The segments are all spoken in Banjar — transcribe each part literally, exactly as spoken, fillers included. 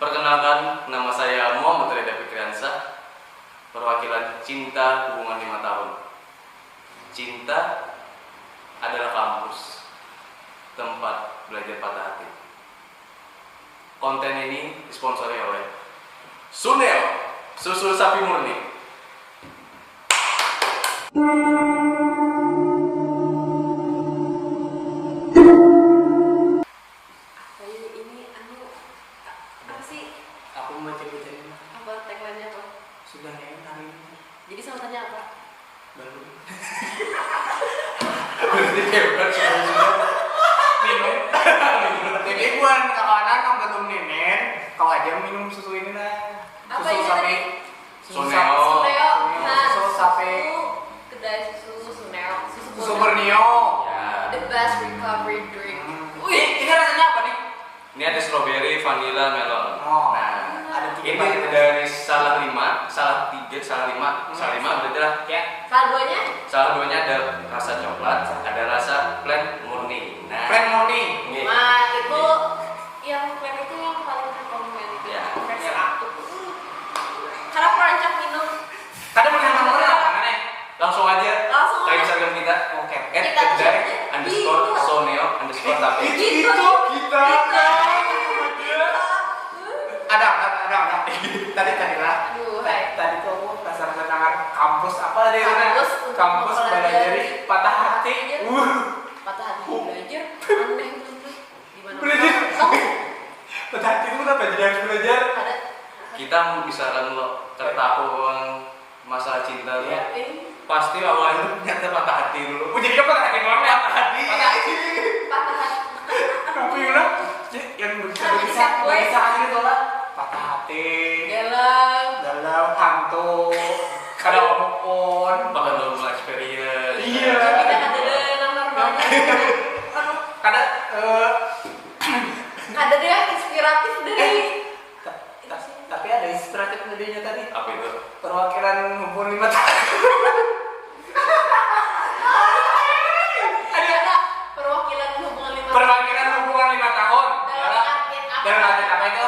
Perkenalkan, nama saya Muhammad Reda Fikriansyah, perwakilan Cinta Hubungan Lima Tahun. Cinta adalah kampus, tempat belajar patah hati. Konten ini disponsori oleh Suneo, susu sapi murni. Apa ini, ini anu, apa sih? Aku membaca berita ini. Apa tagline-nya tuh? Sudah nih hari ini. Jadi selamatnya apa? Belum. Berarti hebat sudah sudah. Minum. Jadi buat kawanan yang belum nenen, kau aja minum susu ini nah. Apa Susu ini sapi. tadi? Susu Suneo. sapi. Suneo. Nah, Susu sapi. Kedai susu Suneo. Susu Susu Borneo. Borneo. Ya. The best recovery drink. Hmm. Wih. Ini, ini rasanya apa nih? Ini ada strawberry, vanilla, melon. Oh, Nah, ada tiga ini varian. Dari salah lima, salah tiga, salah lima, salah lima berarti lah. Ya. Salah duanya? Salah duanya ada rasa coklat, ada rasa plain murni. Nah, Plain murni. Nggih. Nah, itu yang plain itu yang paling rekomen itu. Ya. Versi Ya. aku. Karena aku rancak minum. Kada boleh nonton apa nih? Langsung aja Langsung ke aja. Instagram kita. Oke. At Kita kedai cek. underscore Gitu. soneo underscore tape. Gitu. Itu kita. Ada, ada, ada, ada. Tadi, tadi lah. Aduh, hai. Tadi tuh aku penasaran tentang kampus apa tadi? Kampus untuk Kampus mempelajari belajar patah hati. Iya. Uh, Patah hati belajar. Aneh banget. Gimana? Belajar. Kamu Patah hati itu kenapa jadi harus belajar? Ada. Kita misalkan lo ketahuan masalah cinta lo, Iya. Eh, pasti awalnya nyata patah hati dulu. Oh, jadi apa patah hati doang ya? Patah hati. patah hati. Tapi lah, ya, yang bisa Tapi bisa bisa, weh. bisa gitu lah. Patah hati. Galau. Galau, hantu. Kada move on. Paranormal experience. Iya. Tidak ada nang normalnya. Aduh, kada eh Ada deh yang inspiratif dari Ta- ta- tapi ada inspiratif idenya tadi. Apa itu? Perwakilan hubungan lima tahun. Ada perwakilan hubungan lima Perwakilan hubungan lima tahun. Dalam artian apa? Dalam artian apa itu?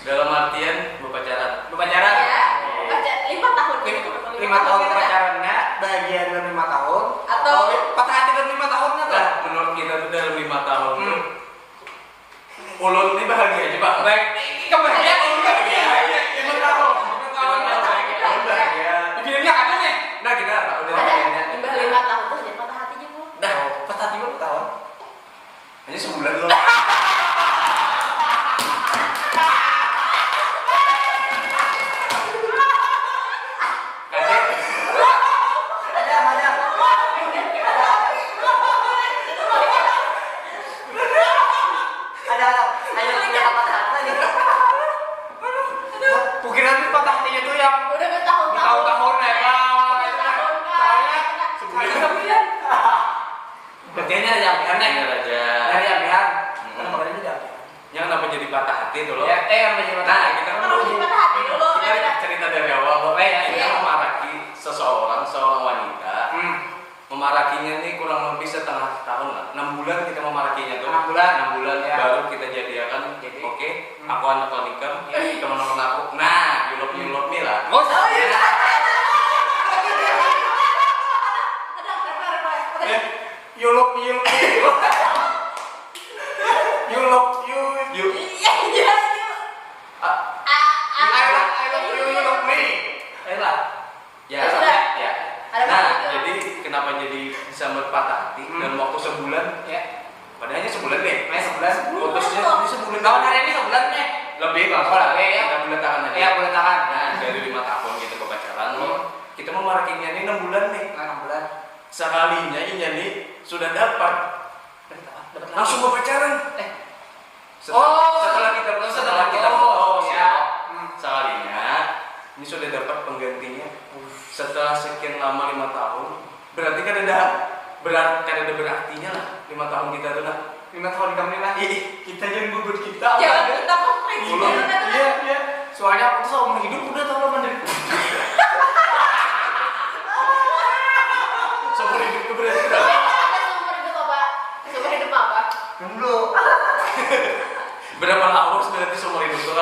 Dalam artian berpacaran. Berpacaran. Ya, pacar lima tahun. Lima, lima tahun berpacarannya bahagia dalam lima tahun. Atau patah hati dalam lima tahun atau? Nah, menurut kita tuh dalam lima tahun tuh Hmm. ulun ini bahagia aja pak. Baik, kebahagiaan ini bahagia. Lima tahun. Lima tahun bahagia. Ulun bahagia. Di filmnya ada nih. Nah kita apa? Udah Ada. bahagianya. Imbah lima tahun tuh jadi patah hati juga. Nah, patah hati berapa tahun? Hanya sebulan loh. Kaget. Ada, ada. Ada, ada. Ayo, kita patah hati nih. Kukira ini patah hatinya tuh yang Udah bertahun-tahun. Bertahun-tahun, ya, Bang. Bertahun kan. Soalnya sebulan. Berarti ini ada yang aneh. Ini raja. Dari yang Hmm. Kenapa ini ada yang Yang kenapa jadi patah hati tuh loh? Ya, eh, yang menjadi Nah, kita kan Kalau mau jadi patah hati dulu, kita beda. Cerita dari awal loh. Oh, iya, Kita iya. Memaraki seseorang, seorang wanita. Hmm. Memarakinya nih kurang lebih setengah tahun lah. Enam bulan kita memarakinya tuh. Enam bulan. Enam bulan. Ya. Baru kita jadiakan. Jadi. Oke. Hmm. Aku anak kau nikam. Ya. Teman-teman aku. Nah, you love me, you love me lah. Oh, iya. Ada, ada, ada, ada. Eh, you love me, you love me. You love you. You. Iya, iya, iya. Ah, Ah, ah. I love, I love you, you love me. Ayolah. Ya, Sudah. Ya. Ada Nah, apa lagi? Jadi kenapa jadi disambat patah hati Hmm. dalam waktu sebulan? Ya. Padahal hanya sebulan nih. Main sebulan. Putusnya Sebulan. Ini sebulan. Tahun hari ini sebulan nih. Lebih lah. Oh, lebih, ya. Kita bulan tangan aja. Ya, bulan tangan. Nah, dari lima tahun kita berpacaran loh. Kita memarakinya ini enam bulan nih. Nah, enam bulan. Sekalinya inya nih sudah dapat. Dapat apa? Dapat lagi. Langsung berpacaran. Eh. Setelah, Oh, setelah kita setelah setelah kita putus, putus ya. Ya. Hmm. Sekalinya ini sudah dapat penggantinya. Setelah sekian lama lima tahun, berarti kada ada berat kada ada berartinya lah lima tahun kita tuh lah. Lima tahun kami lah. Ih, Kita jangan bubut kita. Jangan kita komplain Iya, juga. iya, iya. Soalnya aku tuh seumur hidup udah tahu menderita. Seumur hidup tuh berarti Ada seumur hidup apa? Seumur hidup apa? Jomblo. Berapa lama berarti seumur hidup tuh?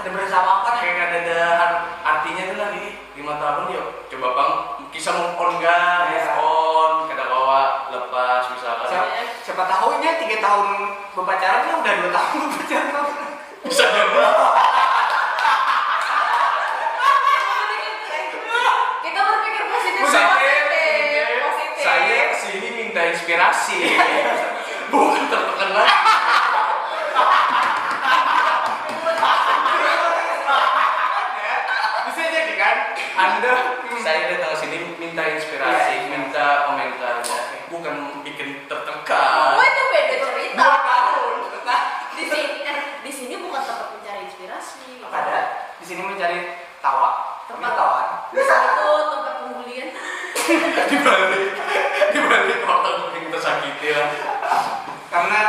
Bersama apa nih? Kayak ada, ada artinya tuh lah ini lima tahun yuk. Coba pang kisah move on kan, move on, kada kawa lepas misalkan. Siapa, siapa tahunya tiga tahun berpacaran ya udah dua tahun berpacaran. Bisa jadi. Kita berpikir positif. Saya Positif. Saya kesini minta inspirasi, bukan tertekan lagi. Bisa jadi kan? Anda, saya datang ke sini minta inspirasi, Iya, iya. Minta komentar, bukan bikin tertekan. Oh, itu beda cerita. Dua tahun. Di sini, eh, di sini bukan tempat mencari inspirasi. Ada di sini mencari tawa. Tempat Tawa. Di sini tuh tempat pembulian. Dibalik, dibalik orang yang tersakiti lah. Karena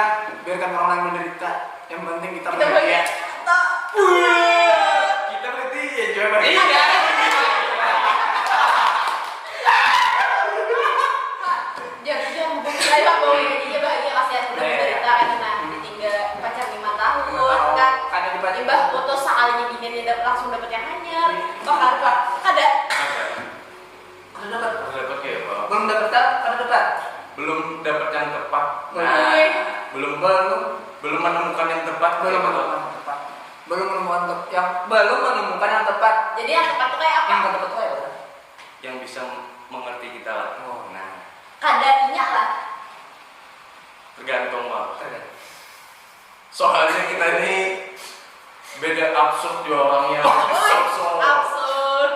biarkan orang lain menderita, yang penting kita Kita bahagia. bahagia. Wah, kita berarti ya juga bahagia. Jangan jangan bukan saya bawa ini aja bahagia, kasihan sudah Iya, iya. Menderita kan, nah, ditinggal pacar lima tahun Lima tahun. Kan. Kada dipacar. Imbah putus sakalinya biniannya dap- langsung dapat yang hanyar. Bakal ada. Kada dapat. Udah dapat ya, Pak? Belum dapat, kada dapat. Belum dapat yang tepat. Belum. Nah, Wih. belum Belum. belum menemukan yang tepat. Belum Gitu. menemukan yang tepat. Belum menemukan te- yang belum menemukan yang tepat. Jadi yang tepat tuh kayak apa? Yang tepat tuh kayak apa? Yang bisa mengerti kita lah. Oh. Nah, Kadainya lah. Tergantung, Bang. Tergantung. Soalnya kita ini beda absurd juga orangnya. Wih, Absurd. Absurd.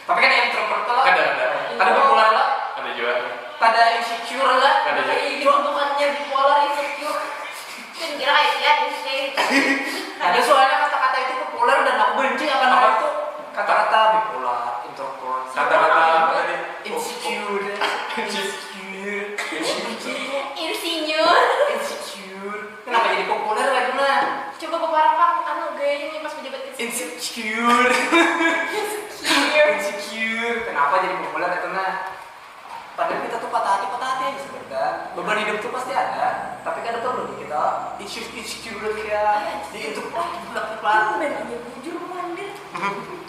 Tapi kan introvert tuh lah. Ada, ada. Ada bipolar lah. Ada juga. Ada insecure lah. Ada juga. Jadi bukannya bipolar, insecure. Kan kira kayak iya insecure. Ada soalnya kata-kata itu populer dan aku benci akan hal Apa? Itu. Kata-kata bipolar, introvert, Kata-kata apa tadi? Insecure. Insecure. Insinyur. Insecure. Kenapa jadi populer lagi nah? Coba beberapa anu gayanya nih pas pejabat kecil. Insecure. Insecure. Kenapa jadi populer itu nah? Padahal kita tuh patah hati, patah hati aja sebentar. Beban hidup tuh pasti ada, tapi kada perlu nih kita insecure, insecure ya. Di itu pelan-pelan. Bukan ini bujur pandir.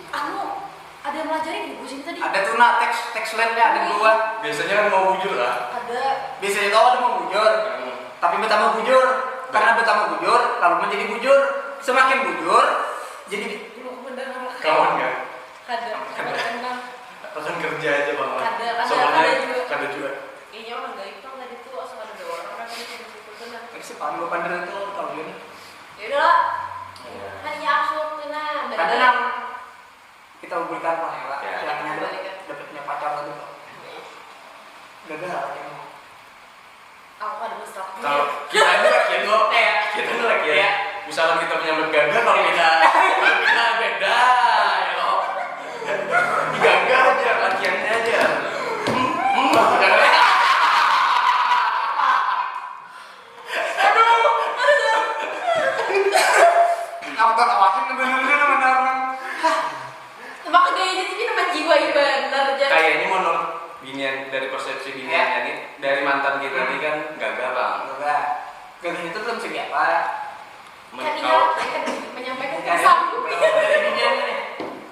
Anu, ada yang melajari di buku sini tadi. Ada tuh nah teks teks lainnya ada dua. Biasanya kan mau bujur lah. Ada. Biasanya tahu ada mau bujur, Hmm. tapi bertambah bujur. Karena bertambah bujur, lalu menjadi bujur. Semakin bujur, jadi Ini mau bener. Kawan kan? Kada. Kada kenal. Rekan kerja aja, Bang. Kada, kada, Soalnya kada juga. Kada juga. Kayaknya orang gaib tuh tadi tuh asal ada dua orang kan tadi kumpul-kumpul tuh nah. Tapi si Pandu Pandu itu tahu juga nih. Ya udah lah. Iya. Hanya absurd tuh nah. Kadang kita berikan lah ya, Kak. Ya. Yang Balikan. Dapatnya pacar tadi tuh. Gagal yang Aku kada masalah. Kalau kita ini lagi itu, eh, kita ini lagi ya. Iya. Misalkan kita menyambut gagal, kalau kita, kalau kita beda, ya loh. Gagal aja, latihannya aja. Hmm, hmm. Aku tak tawakin bener-bener menarang. Maka gayanya tuh nama jiwa bener aja. Kayaknya menurut binian, dari persepsi biniannya nih, dari mantan kita nih kan gagal, Bang. Gagal. Gagal itu belum segi apa? Kan iya, kan menyampaikan Kan pesan. Dari biniannya nih.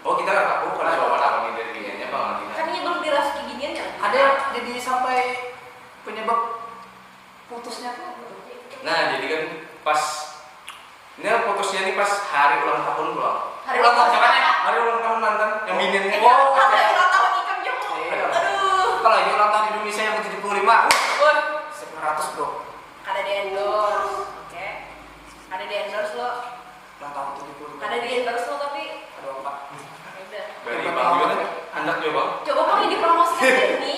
Oh, kita nggak tahu kalau soal apa nih dari biniannya, Bang. Kan ini belum dirasuki biniannya. Ada yang jadi sampai penyebab putusnya tuh. Nah, jadi kan pas ini putusnya nih pas hari ulang tahun pulang. Hari Ulang tahun siapa nih? Hari ulang tahun mantan yang biniannya. Oh, hari ulang tahun ikam juga. Iya. Aduh. Kalau lagi ulang tahun Indonesia yang tujuh puluh lima, Wah, seratus bro. kada di endorse. Oke. Kada di endorse lo. Ulang tahun tujuh puluh lima. Kada di endorse lo tapi Aduh apa? Ya udah. Dari Bang Yun, anak juga, Bang. Coba Bang ini promosikan ini.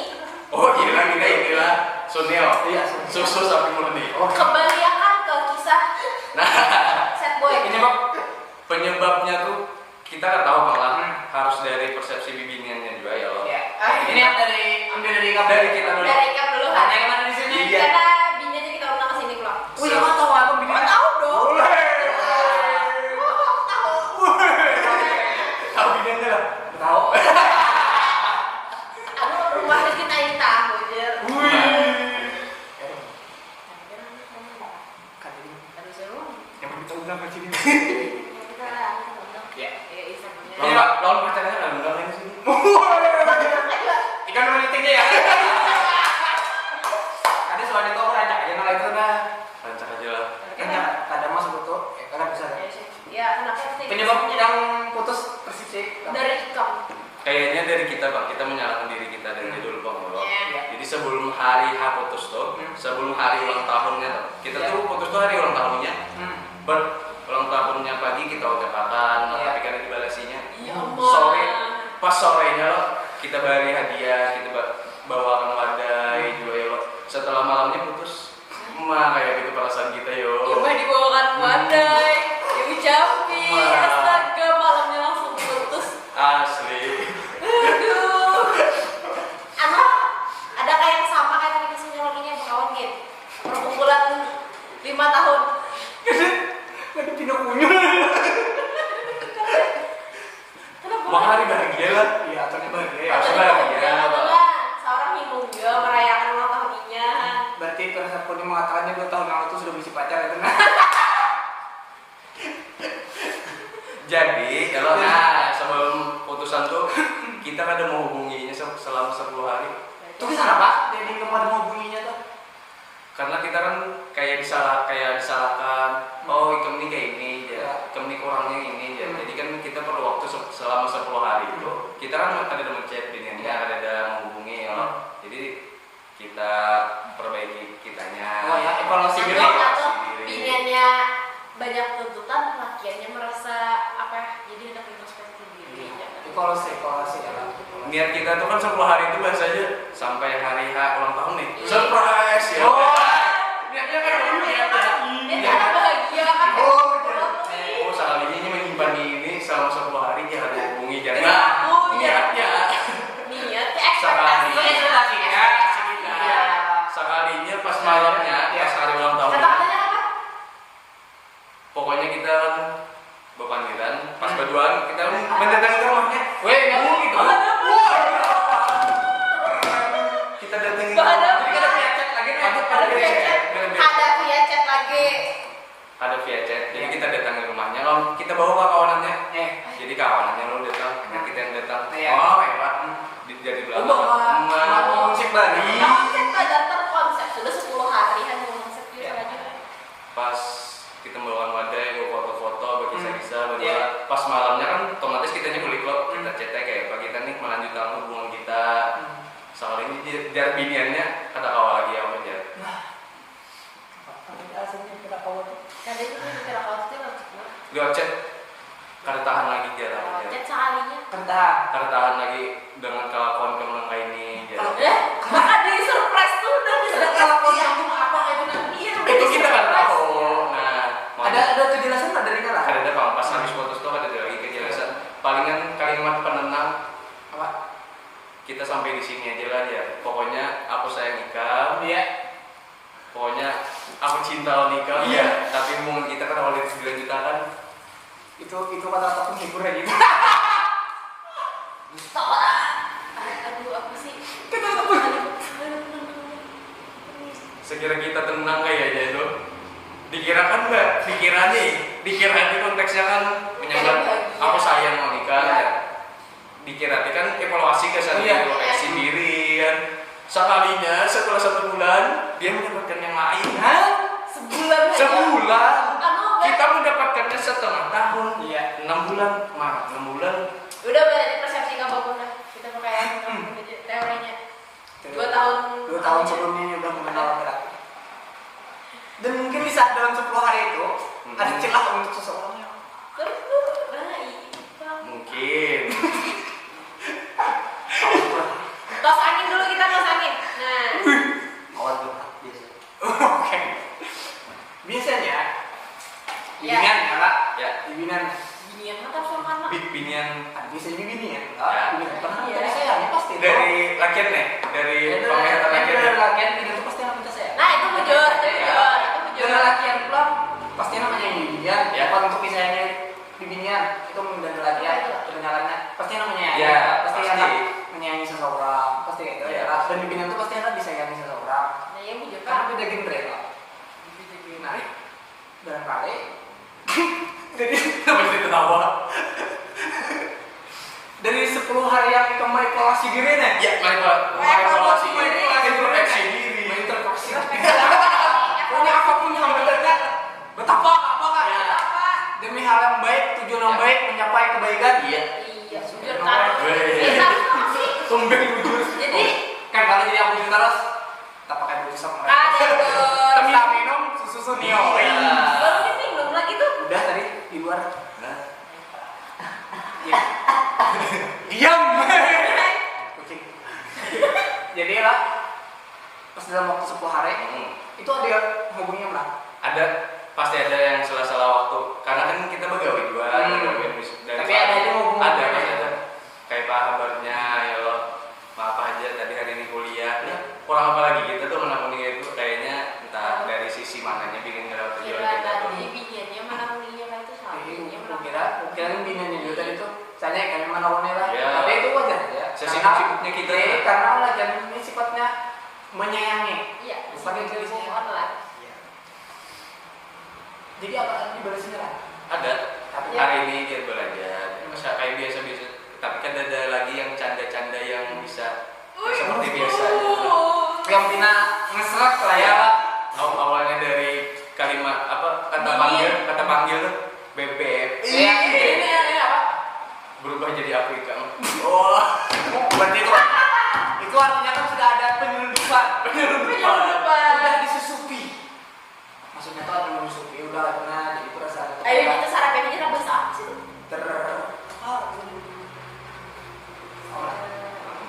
Oh, gila, gila, inilah Sunil. Iya, Sunil. Susu sapi murni. Oh. Kembaliakan ke kisah Nah, sad boy. Ini bang. Penyebabnya tuh kita nggak tahu, Bang, lah. Harus dari persepsi bibiniannya juga ya, loh. Ya. Ini yang dari ambil dari kamu. Dari kita dulu. Dari ikam dulu kan. Ada yang mana di sini? Iya. Karena biniannya kita undang ke sini pulang. Wih, kamu tahu apa bini? Tahu dong. Boleh. Wah, tahu. Tahu biniannya lah. Tahu. Anu rumah kita ini tahu aja. Wih. Kali ini. Aduh seru. Yang kita undang ke sini. Kita undang. Lawan, lawan pacarnya kan undang ini sini. Ikan dua detik ya. Ada soal itu rancak aja nah itu nah. Rancak aja lah. Rancak, kada masuk itu, ya, kada bisa. Ya, kenapa sih? Penyebab yang putus persisih. Dari ikam. Kayaknya dari kita, Bang. Kita menyalahkan diri kita dari dulu, Bang. Iya. Jadi sebelum hari H putus tuh, sebelum hari ulang tahunnya tuh, kita tuh putus tuh hari ulang tahunnya. But ulang tahunnya pagi kita ucapakan, tapi kada dibalasinya. Iya, Bang. Sore, pas sorenya loh, kita bari hadiah, kita ba- bawakan wadai juga ya loh. Setelah malamnya putus, ma kayak gitu perasaan kita yo. Imbah dibawakan wadai, diucapi, astaga, malamnya langsung putus. Asli. Aduh. Anu, ada kayak yang sama kayak tadi kisahnya lagi nih, bakawan gin. Perkumpulan lima tahun. Ada pindah kunyung. Kenapa? Wah, hari bahagia lah. Iya, atau bahagia ya. Atau bahagia, Bang. Seorang himung juga merayakan ulang tahun inya. Berarti firasatku ini mengatakannya dua tahun lalu tuh sudah bisi pacar itu nah. Jadi, kalau nah, sebelum putusan tuh kita kada mau hubunginya se- selama sepuluh hari. Tuh kenapa? Jadi nggak pada mau hubunginya tuh. Karena kita kan kayak disalah kayak disalahkan, oh ikam nih kayak ini ya, ikam nih kurangnya ini ya. Jadi kan kita perlu waktu se- selama sepuluh hari itu, kita kan kada ada menchat biniannya, kada ada menghubungi ya. Jadi kita perbaiki kitanya. Oh ya, evaluasi diri. Atau biniannya banyak tuntutan, lakiannya merasa apa, jadi hendak introspeksi diri. Evaluasi, evaluasi ya. Niat kita tuh kan sepuluh hari itu bahasanya sampai hari H ulang tahun nih. Surprise ya. Oh, niatnya kan dulu niatnya. Dia cara bahagia kan. Oh, iya. Oh, sekalinya ini menyimpan ini selama sepuluh hari dia harus hubungi jangan. Niatnya. Niat, ekspektasi. Sekalinya, sekalinya pas malamnya, pas hari ulang tahun. Kata-katanya apa? Pokoknya kita kan bepandiran, pas berduaan kita mendatangi ke rumahnya. Weh, kamu gitu. Kita datangi. Ada via chat lagi nih. Ada via chat. Ada via chat lagi. Ada via chat. Jadi kita datangi rumahnya, lalu kita bawa ke kawanannya. Eh, jadi kawanannya lalu datang, nah kita yang datang. Oh, hebat. Jadi belakang. Konsep baru. Konsep pada terkonsep sudah sepuluh hari hanya konsep juga. Pas kita membawa wadai, bawa foto-foto, berkisah-kisah, berdoa. Pas malamnya kan otomatis kita aja balik lo, kita chat kayak apa kita nih melanjutkan hubungan kita. Soal ini jar biniannya kada kawa lagi apa jar. Nah, apa aja aslinya kada kawa tuh? Kada itu tuh kada kawa tuh lewat chat. Lewat chat. Kada tahan lagi jar aku jar. Chat sekalinya. Kada tahan. Kada tahan lagi dengan kelakuan kamu nang kaini jar. Eh, maka di surprise tuh udah di surprise. Kelakuan kamu apa kayak itu nanti? Iya, itu kita kan tahu. Nah, ada ada kejelasan lah dari kala. Kada ada pang pas habis putus tuh kada ada lagi kejelasan. Palingan kalimat penenang apa? Kita sampai di sini aja lah ya. Pokoknya aku sayang ikam. Iya. Pokoknya aku cinta lawan ikam ya, tapi hubungan kita kada boleh dilanjutakan. Itu itu kata-kata penghibur ya gitu. Dusta lah. Aduh, apa sih? Kata-kata penghibur. Sekira kita tenang kayaknya itu. Dikira kan enggak, dikira nih, dikira nih konteksnya kan menyambat aku sayang lawan ikam ya. Dikira kan evaluasi ke sana, evaluasi diri kan. Sekalinya setelah satu bulan dia mendapatkan yang lain. Hah? Sebulan aja. Sebulan. Anu, kita mendapatkannya setengah tahun. Iya. Enam bulan, mah enam bulan. Udah berarti persepsi nggak bagus dah. Kita pakai teorinya. Dua tahun. Dua tahun sebelumnya ini udah mengenal berarti. Dan mungkin di saat dalam sepuluh hari itu ada celah untuk seseorang yang Terus tuh, nah, iya. Mungkin. Tos angin dulu kita, tos angin. Nah. Awan tuh biasa. Oke. Biasanya binian ya lah. Ya. Binian. Binian mah terus sama. Bi- binian. Ada biasanya binian. Ya. Binian pernah minta disayangi pasti. Dari lakian nih, dari penglihatan lakian. Dari lakian binian tuh pasti anak minta sayang. Nah, itu bujur, itu bujur, itu bujur. Dari lakian pulang pasti namanya binian. Ya. Apa untuk disayangi di binian itu menjadi lakian kedengarannya pasti namanya ya, pasti anak menyayangi seseorang pasti itu ya. Dan di binian tuh pasti anak disayangi seseorang. Nah, yang bujur kan beda genre lah. Nah, barangkali jadi pasti ketawa. Si diri nih. Ya, mengevaluasi diri. Mengevaluasi diri. Mengintrospeksi. Pokoknya apapun hambatannya, betapa apa kan? Ya. Demi hal yang baik, tujuan yang baik, mencapai kebaikan. Iya. Iya, bujur terus. Weh. Iya, tapi sih. Tumben bujur. Jadi, Kan kalau jadi aku bujur terus, tak pakai baju sama. Ada bujur. Kita minum susu sunio. Iya. Baru minum lagi tuh. Udah tadi di luar. Nah, Ya. Diam. Kucing. Jadi lah, pas dalam waktu sepuluh hari, hmm. Itu ada yang hubungi mana? Ada, pasti ada yang salah-salah waktu. Karena kan kita begawe juga, Hmm. begawe bis- dari Tapi pagi. Ada aja mau hubungi. Ada, pasti ada. Kayak apa kabarnya, ya lo, apa aja tadi hari ini kuliah. Nah, kurang apa lagi kita tuh menakuni itu, kayaknya entah dari sisi mananya bikin ngerasa Kira kita tuh. Tadi biniannya mana kuliahnya kayak itu sama. Jadi Biniannya aku mana kira, aku kira kan biniannya juga tadi tuh. Saya kayak mana orangnya lah. Iya. Tapi itu wajar aja. Sesibuk-sibuknya kita. Jadi karena lagi ini sifatnya menyayangi. Iya, Pakai sibuk jenisnya. Pokoknya lah. Iya. Jadi apa tadi balasnya lah? Ada. Tapi Iya. Hari ini dia belajar. Masa kayak biasa-biasa. Tapi kan ada lagi yang canda-canda yang bisa Wih, seperti betul. biasanya. Yang pina ngesrek lah ya. Aw- awalnya dari kalimat apa, kata Iya. Panggil, kata Panggil tuh bebek. Iya, ini ini apa? Berubah jadi aku ikam. Oh, berarti itu itu artinya kan sudah ada penyelundupan. Penyelundupan. Udah disusupi. Maksudnya tuh ada menyusupi, udah lah, nah, jadi perasaan itu. Ayo kita sarapan ini kita bahas apa sih tuh? Ter apa?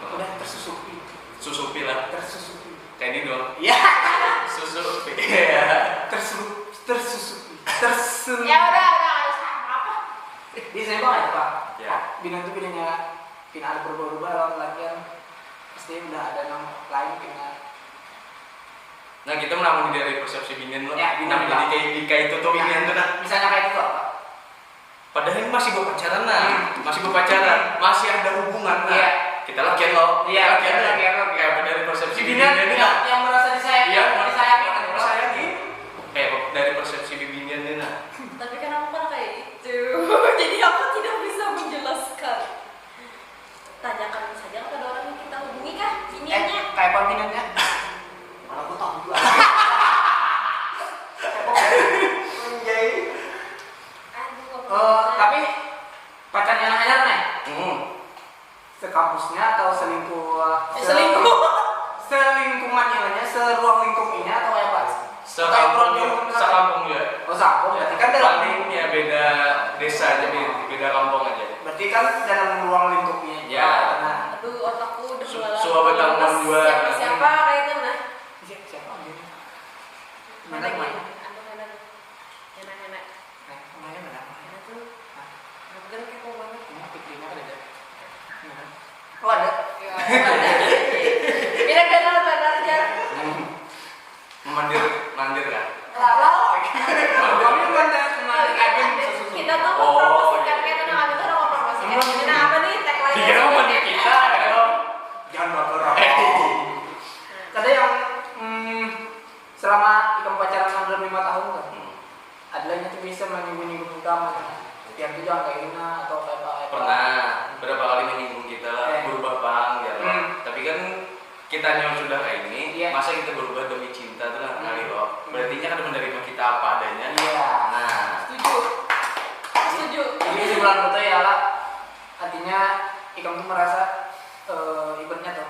Udah tersusupi. Susupi lah. Tersusupi. Kayak ini dong. Ya. Susupi. Iya. Tersu tersusupi. Tersu. Ya udah, udah, harus apa? Bisa juga nggak pak? Ya. Bina tuh bedanya pina ada berubah-ubah lawan latihan pasti udah ada nang lain kena. Nah, kita menanggung dari persepsi binian lo. Ya, binian Nah, jadi lah. kayak di kayak itu tuh binian tuh nah. Misalnya kayak itu apa? Padahal ini masih berpacaran nah, masih berpacaran, masih ada hubungan nah. Iya. Kita lakian lo, Iya, kita lakian iya, lo. iya, iya. Kayak apa dari persepsi Si binian binian ini yang, nah. Yang merasa disayangi, Iya, disayangi, disayangi. Kayak apa dari persepsi binian ini nah. Tapi kan aku kan kayak itu, jadi aku tidak bisa menjelaskan. Tanyakan saja kepada orang yang kita hubungi kah, Eh, biniannya. Kayak apa binannya? Mana aku tahu juga. Anjay. Aduh, Eh, tapi pacarnya nang anyar nih. Hmm. Sekampusnya atau selingkuh? Eh, selingkuh. Selingkungan ilanya, seruang lingkup inya atau apa? Sekampung, sekampung ya. Oh, sekampung berarti kan dalam Paling ya beda desa aja, beda, beda kampung aja. Berarti kan dalam ruang lingkupnya. Ya. Nah, Aduh, otakku udah Su- meleleh. suara bertanggungan dua. Siapa-siapa kayak itu nah. siapa siapa aja? Mana Mana gini? kemana? Aduh, mana? Enak-enak. Eh, kemana mana? Mana tuh? Aku kan kepo banget. Ini pikirannya kan ada. Mana? Oh ada. Ya, mana? Tidak kenal benar aja. Hmm. Memandir, mandir kan? Lalu Kami mana? Mana? Agen kita tuh mempromosikan kayak itu, nah, kami tuh udah mempromosikan. Nah, apa nih tagline? Dikira memandir kita ya. Jangan baper. Kada yang hmm, selama ikam pacaran hampir lima tahun kan? Ada lagi tuh bisa menyinggung-nyinggung ikam. Tiap tuh jangan kayak gini atau kayak apa. Pernah berapa kali menyinggung kita lah, Eh. Berubah pang ya. Hmm. Tapi kan kitanya sudah kayak ini, Iya. Masa kita berubah demi cinta tuh nah, Hmm. ngalih lo. Berarti nya kada menerima kita apa adanya. Iya. Nah, Setuju. Setuju. Jadi kesimpulan kita ya lah, artinya ikam tuh merasa eh, ibaratnya tuh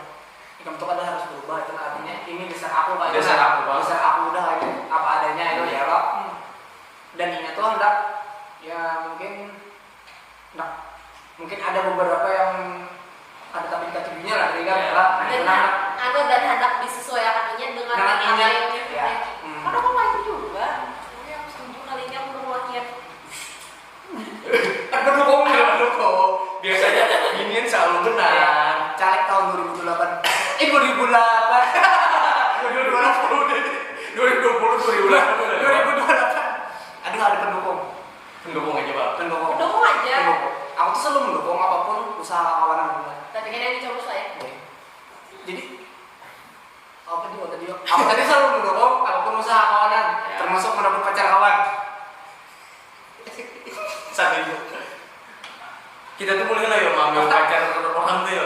ikam tuh kada harus berubah itu nah, artinya ini dasar aku kayak Dasar nah, aku, Bang. Dasar aku udah kayak apa adanya itu ya lo. Hmm. Dan ini tuh hendak ya mungkin nah mungkin ada beberapa yang ada tapi dikatibinya lah dari kan Ya. lah. Dan Nah, anu dan hendak disesuaikan aja dengan Dengan apa inya. yang dia Ya. punya. Hmm. Padahal aku kayak itu juga. Tapi aku setuju kali ini aku berpikir. Aduh dukung ya. aduh kok biasanya binian selalu benar. Caleg tahun dua ribu delapan. Eh dua ribu delapan. Dua ribu dua puluh deh. Dua ribu dua puluh, dua ribu delapan. Dua ribu dua puluh delapan. Aduh ada pendukung. Pendukung aja, Pak. Pendukung. Pendukung aja. Pendukung. Aku tuh selalu mendukung apapun usaha kawanan bunga. Tapi kan yang dicoblos lah ya. Jadi apa juga tadi? Aku tadi selalu mendukung apapun usaha kawanan, Ya. Termasuk mendapat pacar kawan. Satu itu. Kita tuh boleh lah ya mengambil pacar orang tuh ya.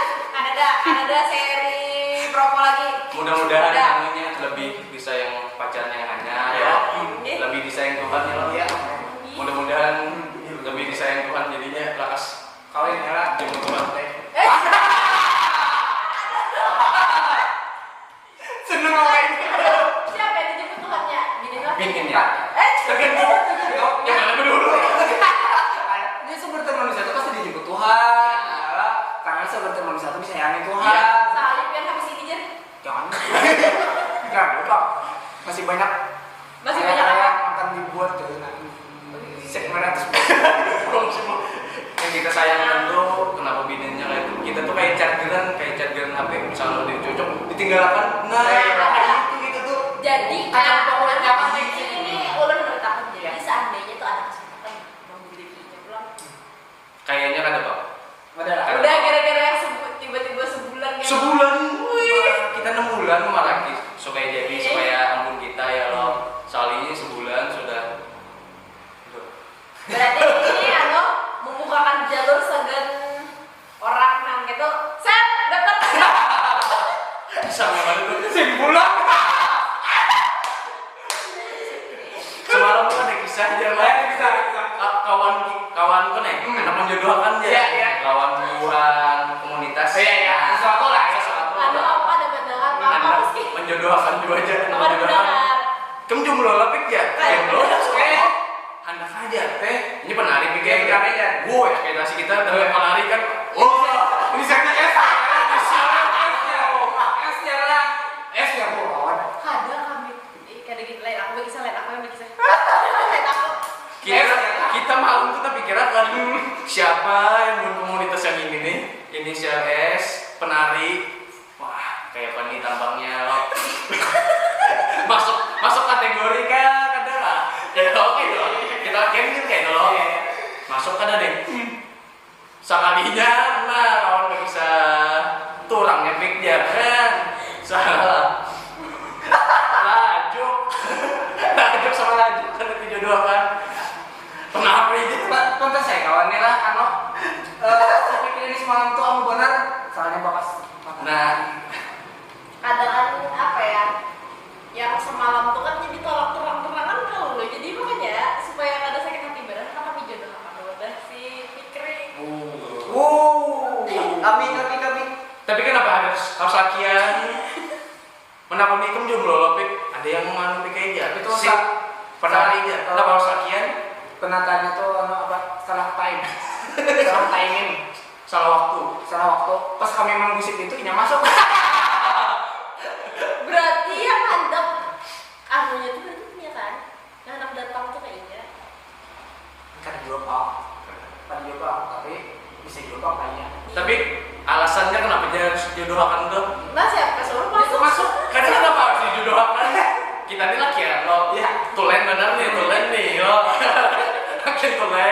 Ada dah, ada dah seri promo lagi. Mudah-mudahan Ada. Anunya lebih disayang pacarnya yang hanya ya. Ih. Lebih disayang Tuhan ya. Iya. Mudah-mudahan lebih disayang Tuhan jadinya lakas Kawin ya lah. Jemput Tuhan teh. Eh, Seneng apa ini? siapa yang dijemput Tuhannya? Bini lah. Bininya. Eh, Tergantung. Yang mana dulu? Dia seperti manusia itu pasti dijemput Tuhan. Ya, karena seperti manusia itu disayangi Tuhan. Salib yang habis ini jadi. Jangan. Jangan lupa. Masih banyak. Masih Saya banyak apa? Yang akan dibuat tuh nanti. Segmen ratus. Yang kita sayangkan tuh kenapa bininya kayak itu. Kita tuh kayak chargeran, kayak chargeran H P misalnya udah cocok, ditinggalkan. Nah, Iya. kayak itu gitu tuh. Jadi Kacau nah, balau anak nyaman ini nih. Ini ulun menurut aku jadi Iya. Seandainya tuh ada kesempatan membeli bininya pulang. Ada lah. Kayaknya kada bang. Ada lah. Udah gara-gara yang sebu- tiba-tiba sebulan gitu. Sebulan, wih. Kita enam bulan maraki supaya jadi Iya. Supaya ampun kita ya loh. Soalnya sebulan sudah. Aduh. Berarti ini anu membukakan jalur sagan orang nang gitu. Set, daftar. Sama mana tuh? Simpulan. Semalam tuh ada kisah aja Ada lah. kisah, kisah. Ka- Kawan kawan tuh nih, Hmm. anak menjodohkan aja. Iya, iya. Kawan buruan komunitas. Iya, iya. Sesuatu lah ya. Sesuatu. Anu apa ada mendengar apa Anak apa sih? Menjodohkan juga aja. Apa Menjodohkan. mendengar? Kamu jomblo lah pik ya? Kayak Jomblo. Eh. Anak aja teh. Ini penari pik ya. Iya, penari ya. Wow, ekspektasi kita dari Iya. penari kan. Wah, Ini saya S ya. S ya lah. S ya lah. S ya bro. Kada kami. Ih, kada gini lain aku bagi lain aku yang bagi lain aku. Kita kita malam tuh tapi kira kan siapa yang buat komunitas yang ini nih, inisial S, penari. Wah, kayak apa nih tampangnya loh. Masuk masuk kategori kah? Kada lah. Ya oke dong. Kita cancel kayak itu loh. Masuk kada deh. Sakalinya nah kawan bisa turang ngepik dia kan. Salah. Lajuk. Lajuk sama lajuk kan dijodohkan. Penari gitu. Pa- Pantas saya kawan nih lah, anu, eh, saya pikir ini semalam tuh anu bener, soalnya bakas mata. Nah, Kadang kan apa ya, yang semalam tuh kan jadi tolak terang-terangan kalau lo jadi makanya supaya kada sakit hati badan apa kami jodoh apa wadah si Fikri. Wow. Kami, kami, kami. tapi kenapa harus harus lakian? Menakuni ikam jomblo lo pik, ada yang mau nganu pik aja. Itu Si sa- penari aja. sa- Kenapa harus lakian? Penataannya tuh anu apa, salah time. Salah timing. Salah waktu. Salah waktu. Pas kami menggusip itu, inya masuk. Berarti yang handap anunya tuh berarti punya kan? Yang handap datang tuh kayaknya. Kada jua pang. Kada jua pang, tapi bisa jua pang kayaknya. Tapi alasannya kenapa dia harus jodohakan tuh? Nah siapa suruh Itu masuk? Masuk. Kadang kenapa harus dijodohakan? Kita ini lakian lo. Iya. Tulen bener nih, tulen nih lo. Makin tulen.